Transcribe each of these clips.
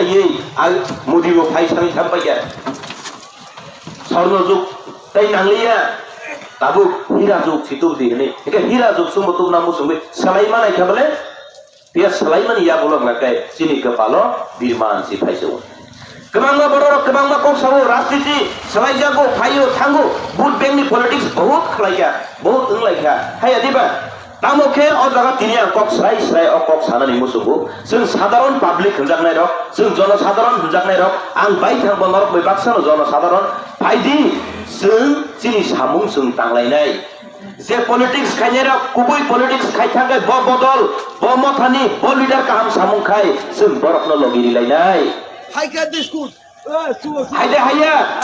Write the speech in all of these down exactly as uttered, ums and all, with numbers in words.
Ei, al Modi bo phai sani tham paikha. Sorno jug tai nangliya. Tabuk hira jug si tubdi hini. Eke hira jug sumbo tubna musungwi salai manai kha bole. Pia salai mani ya bolok na kai chini kepalo birman si phai se. Kwbangma bororok kwbangma kok sao, rajniti swlaijago, phaio, thango, vote bank ni politics bahut khlaikha, bahut wnglaikha. Haiya diba? Tamo khe o jaga tini ang kok srai srai o kok sanani muchungo. Chwng sadharon public hwnjaknairok, chwng jonosadharon hwnjaknairok, ang baithang bo norok bai baksano jonosadharon. Phaidi, chwng chini samung chwng tanglainai. Je politics khainairok kubui politics khai thangkhe bo bodol, bo mothani, bo leader kaham samung khai chwng borokno logi rilainai. Haikha diskut. Haide haiya.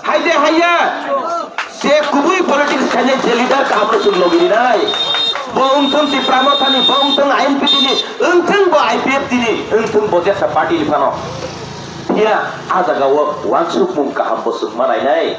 Haide haiya. Se kubui politics khainai je leader kaham no chwng logi rinai. Bo wngthung Tipra Mothani, bo wngthung I N P T ni, wngthung bo I P F T ni, wngthung bo jesa party ni phano. Phiya a jaga o wansukmung kaham bo chwng manainai.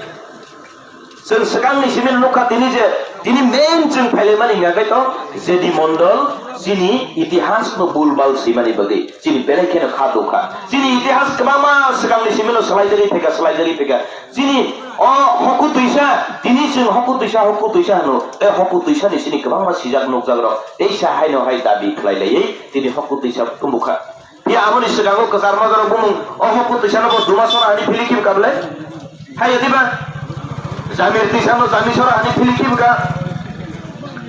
Chwng swkangni simi nukha tini je, tini main chwng phailaimani hwnka khe to J D Mondol chini itihasno bulbal swimani bagwi chini belai kheno kha dukha. Chini itihas kwbangma swkangni simino swlaijagwi phaikha, swlaijagwi phaikha. Chini o hoku twisa, tini chwng hoku twisa, hoku twisa hwno, tei hoku twisani chini kwbangma sijak nukjakrok teisa haino hai dabi khlai laiwi tini hoku twisa tumbukha. Phiya aboni swkango kwchar majarok bumung o hoku twisano bo duma sora hani phili kibka bwle? Haiya diba? Jamir twisano jami sora hani phili kibka?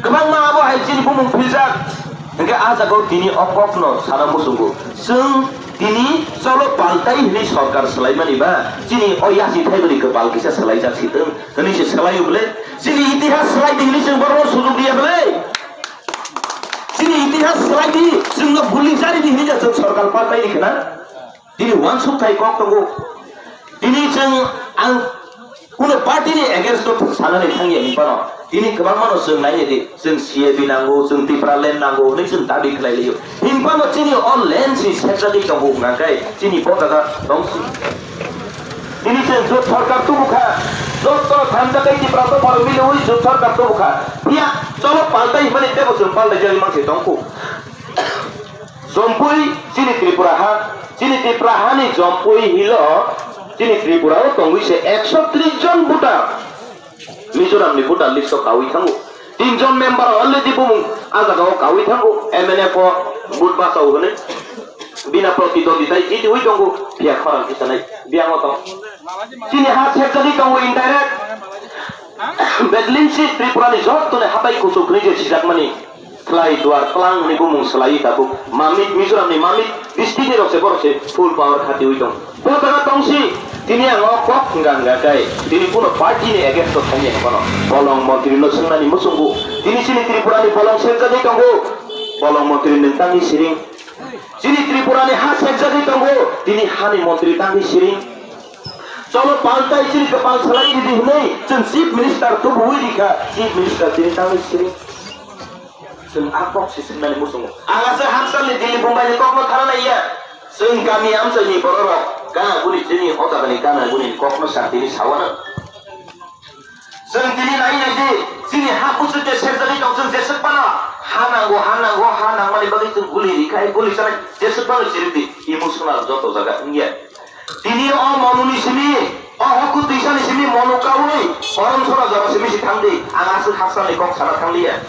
Kwbangma abo hai chini bumung philjak. Hwnkhe a jagao tini o kokno sana muchungo. Chwng tini cholo paltai hwnwi sorkar swlaimani ba chini o yasi thaiboni kwpal kisa swlaijak si thung hwnwi se swlaio bwle? Chini itihas swlai di hwnwi chwng borokno sujuk riya bwle? Chini itihas swlai di, chwngno guli jari di hinwi ja chwng sorkar paltai di khna. Tini wansuk thai kok tongo. Tini chwng ang kuno party ni against o sanani thangya hinphano. Tini kwbangmano chwng nai di, chwng C A B nango, chwng Tipraland nango, hinwi chwng dabi khlai liyo. Hinphano chini o land si sekjagwi tongo hwnka khe chini bo jaga tong si. Tini chwng jot sorkar tubu kha, jotto thanjakai Tipra to borok miliwi jot sorkar tubu kha. Phiya cholo paltai hwnmani tebo chwng paltai jagwi mangse tongkhu. Jompui chini Tripura ha, chini Tripura hani Jompui hilo chini Tripura o tongwi se ekso tris jon voter. Mizoram ni voter list o kawi thango. Tin jon member already bumung a jaga o kawi thango. M N F o vote bachao hwnwi. Bina protidwandita jitiwi tongo. Phiya khorang kisanai. Biyang o tong. Chini ha sekjagwi tongo indirect. Bedlin si Tripura ni joto ni hatai kuchuk hwnwi je sijakmani. Khlai duar tlang hwnwi bumung swlaiwi tabuk. Mamit Mizoram ni Mamit district ni rok se borok se full power khatiwi tong. Bo jaga tongsi, tini ang o kok hwnka hwnka khe, tini kuno party ni against o thangya hwnkhano, bolong montri no swngnani muchungo, tini chini Tripura ni bolong sekjagwi tongo, bolong montri nwng tangwi siring. Chini Tripura ni ha sekjagwi tongo, tini hani montri tangwi siring. Cholo paltai chini kwpal salai ridi hwnwi, chwng chief minister tubuwi rikha, chief minister tini tangwi siring. Chwng a kok se swngnani muchungo. Ang aswk hakchalni Delhi Mumbai ni kokno thana naiya. Chwng kami amchaini bororok gana guni chini o jagani gana guni kokno sa tini sawana. Chwng tini nai nai di, chini ha kuchuk de serjagwi tong chwng jeswk phano ha nango, ha nango, ha nangmani bagwi chwng guli rikhai, guli sanai jeswk phano chirikdi emotional joto jaga wngya. Tini o monuni simi, o hoku twisani simi mono kaui, borom sora jora simi si thangdi, ang aswk hakchalni kok sana thangliya.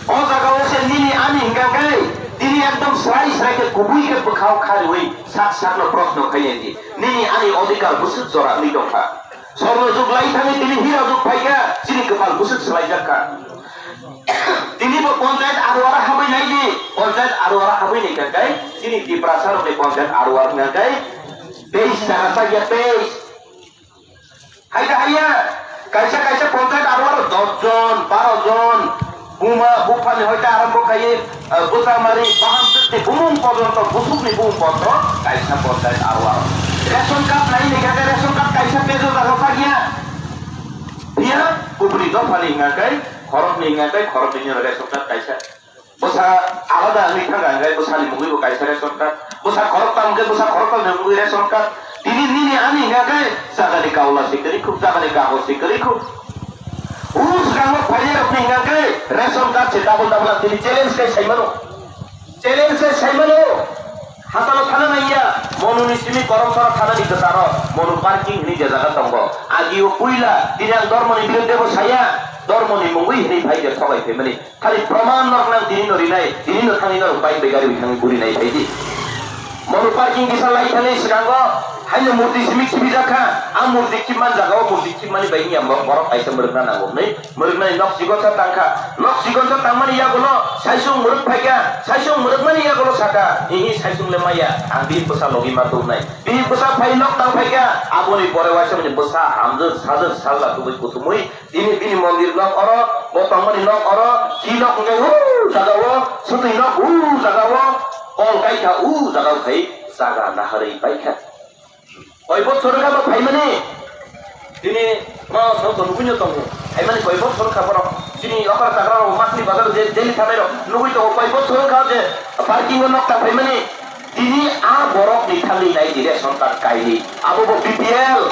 O jaga o se nini ani hingka khe, tini ekdom srai srai khe kubui khe bwkhao khariui sak sakno proshno khaiyangdi. Nini ani odhikar bwswk jora wngwi tongkha. Sorno jug lai thangwi tini hira jug phaikha, chini kwpal bwswk swlaijak kha. Tini bo ponchayat aruara habwi nai di, ponchayat aruara habwi nai kha kai, chini Tiprasa rokni ponchayat aruara wngkha kai, teis jaga chakya teis. Hai da haiya, kaisa kaisa ponchayat aruara dos jon, baro jon, buma, buphani hoite arombo khaiwi, eh, bwsa mari, baham twkni bumung porjonto, busukni bumung porjonto, kaisa ponchayat aruara. Ration card nai ni kha kai, ration card kaisa page o jaga chakya. Phiya kubuni dophani hingkha kai, khoroknwi hingkha kai, khoroknwi ni ration card kaisa. Bwsa alada wngwi thangkha hingkha kai, bwsani mungwi bo kaisa ration card. Bwsa khoroktham hingkha kai, bwsa khoroktham ni mungwi ration card. Tini nini ani hingkha kai, jagani kaula se kwrwi khuk, jagani kagoj se kwrwi khuk. O swkango phainairokni hingkha kai, ration card se double double ang tini challenge kai saimano. Challenge kai saimano. Hasalo thana nangya, Monuni simi Koromsora thanani kwcharo, Monu parking hwnwi je jaga tongo. Agio puila, tini ang dormoni biruddhe bo saya, dormoni mungwi hwnwi phai je thobai phaimani. Khali proman norok nang tini no rinai, tini no thangwi norok bike bai gari bai thangwi burinai phaidi. Monu parking kisa lai thani sgango, haino murti simi khibijakha, a murti khibman jagao murti khibmani bai wngya borok kaisa mwrwkna nango hwnwi. Mwrwknani nok chikonsa tangkha. Nok chikonsa tangmani yagulo saisung mwrwk phaikha. Saisung mwrwkmani yagulo sakha, "Ihi, saisung le maya, ang bini bwsa logi ma tubunai." Bini bwsa phai nok tang phaikha. Aboni pore waisa bini bwsa hamjwk sajwk salla tubui kuthumui. Bini, bini mondir nok oro, bo tongmani nok oro, si nok hwnkhe u jagao, swtwi nok u jagao, kol kaikha u jagao khai jaga naharwi paikha. Koi bochor wngkha bo phaimani? Tini ma song to nugui no tongo. Phaimani koi bochor wngkha borok? Chini okra chakra rok masni bazar je daily thanai rok nugui tongo, koi bochor wngkha je parking o nokta phaimani? Tini a borok ni thangwi nai di ration card kaini. Abo bo B P L.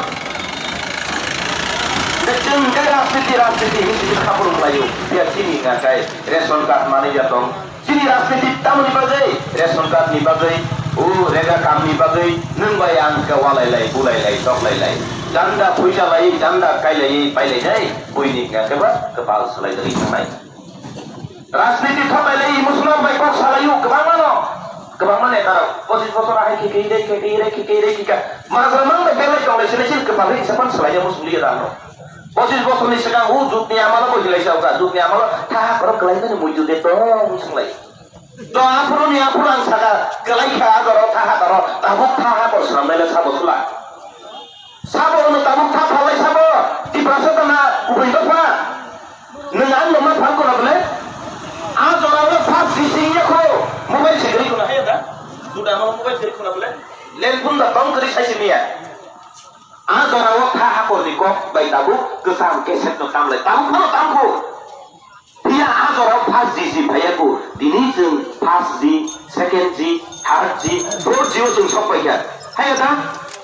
Chwng khe rajniti, rajniti hinwi simi khaphuru wnglaio. Phiya chini hwnka khe ration card manwi ya tong. Chini rajniti tamoni bagwi, ration card ni bagwi, o rega kam ni bagwi, nwng bai ang khe walai lai, bulai lai, tok lai lai. Janda phuisa lai, janda kai lai, pai lai nai, buini hwnka khe ba kwpal salai dali thangnai. Rajniti thok lai lai, Muslim bai kok salai o, kwbangma no, kwbangma neta rok, pochis bochor ahai khe khe, khe khe, khe khe, khe khe, majra mang bai belai tong lai, sini sini kwpal ri sapan salai ya Muslim ya dano. Pochis bochorni swkang o jukni amalo bo hilai sa wngkha, jukni amalo tha hakhoro kwlaimani muitu de tong swng lai. To aphuruni aphuru ang sakha, kwlai kha a jora tha hakhoro, tabuk tha hakhor swnamnai le sabo sula. Sabo hwno tabuk tha phalai sabo, Tiprasa tana kubui dopha. Nwng ang no ma phal kona bole? A jora o first G C ya kho, mobile se gari kona haya da? Suda amalo mobile gari kona bole? Lelpun da tong kari sai simiya. A jora o kha hakorni kok bai tabuk kwcham cassette no tamlai tabuk phano tamkhu. Phiya a jora o first G C phaiya kho. Tini chwng first G, second G, third G, four G o chwng sok paikha. Haiya da?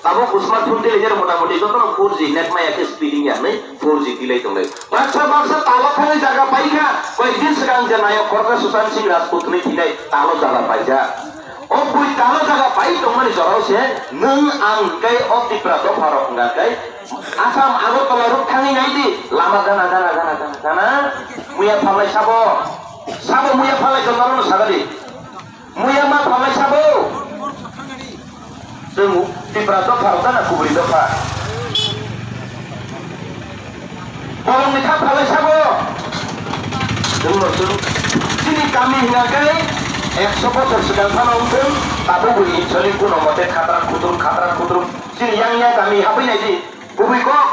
Tabuk smartphone tele jero mota moti jotono four G net maya khe speeding ya hwnwi four G tilai tonglai. Baksa baksa talo thangwi jaga paikha. Koyekdin swkang je nayok khoroksa Sushant Singh Rajput hwnwi thwinai talo jaga paijak. O bui talo jaga pai tongmani jorao se nwng ang tei o Tipra dopha rok wngkha tei Assam Agartala rok thangwi nai di lama gana gana gana gana gana muya phalai sabo sabo muya phalai jotaro no saga di muya ma phalai sabo chwng Tipra dopha rok gana kubui dopha. Bolongni kha phalai sabo. Chwngno chwng chini kami hwnka khe ekso bochor swkang phano wngthwng, tabukbo insoli kuno mote khatrak khutrum khatrak khutrum chini yang yang kami habwi nai di. Kubui kok.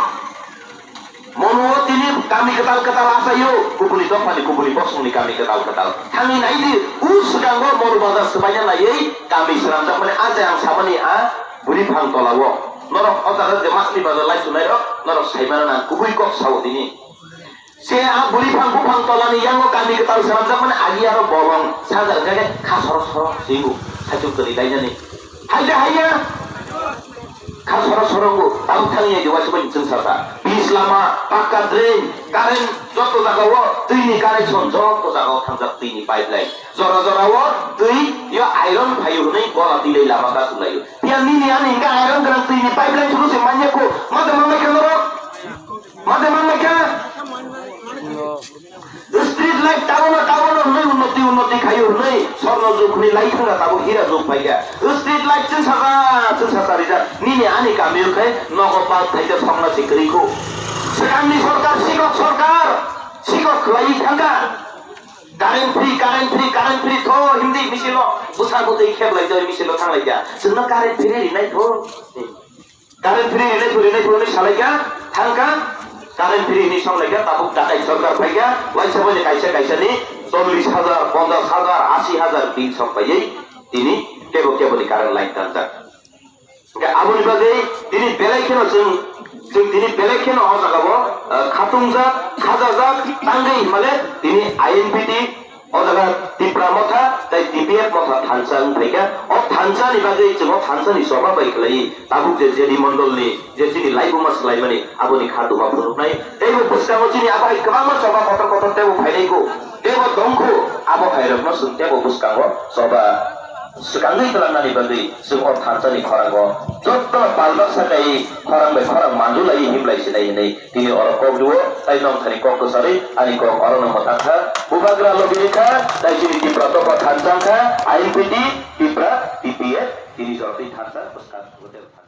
Mono tini kami kwtal kwtal achaio, kubuni dophani kubuni bosongni kami kwtal kwtal. Thangwi nai di, u swkango Moru Bazar swbaina naiwi kami swnamjakmani a je ang samani a bwrwi phang tolao. Norok o jaga je masni bazar lai chwnairok, norok saimano nang kubui kok sao tini. Se a bwrwi phang buphang tolani yango kami kwtal swnamjakmani agi aro bolong sajar khe kha soro soro swigo saichung kwrwi lainani. Hai de haiya. Kha soro soro bo tang thang ya jiwa sibai chwng sasa. Pis lama, pakka drain, current joto jaga o twi ni connection joto jaga o thangjak twi ni pipeline. Jora jora o twi yo iron phaio hwnwi gola twi lai lama ka sulai. Phiya nini ani hingka iron gwnang twi ni pipeline suru se manya ko. Mate manai khe norok. Mate manai khe. Street light town o town o hwnwi unnoti unnoti khaio hwnwi sorno jug hwnwi lai thangkha tabuk hira jug phaikha. Street light chwng sasa chwng sasa rijak nini ani kami o khai nogo bal thaikhe sokna se kwrwi kho. Swkangni sorkar sikok sorkar sikok khwlaiwi thangkha. Current free current free current free tho hindi misilo bwsa bwtwi kheblai twi misilo thanglaikha chwngno current free rinai tho. Current free rinai phuri rinai phuri salaikha thangkha current free hinwi songlaikha tabuk dakai sorkar phaikha waisa boni kaisa kaisa ni chollish hajar ponchash hajar ashi hajar bill song paiwi tini kebo kebo ni current line tanjak. Hingke aboni bagwi tini belai kheno chwng chwng tini belai kheno o jaga o khatungjak khajajak tangwi himale tini I N P T O jaga Tipra motha tei T P F motha thansa wng phaikha. O thansa ni bagwi chwng o thansa ni choba bai khlaiwi tabuk je J D mondol ni je chini laibuma swlaimani aboni kha duma phunuknai. Tei bo bwskango chini abo hai kwbangma choba kotor kotor tei bo phainai kho. Tei bo tong kho abo hai rokno chwng tei bo bwskango choba swkangwi twlangnani bagwi chwng o thansani khorango jotto pal baksa kai khorang bai khorang manjulaiwi himlai sinai hinwi tini oro kok rwo, tai nongthani kok kwcharwi ani kok orono mwthang kha. Bubagra logi rikha, tai chini Tipra dopha thansa wngkha, I N P T, Tipra, T P F, tini jorotwi thansa bwskang hotel.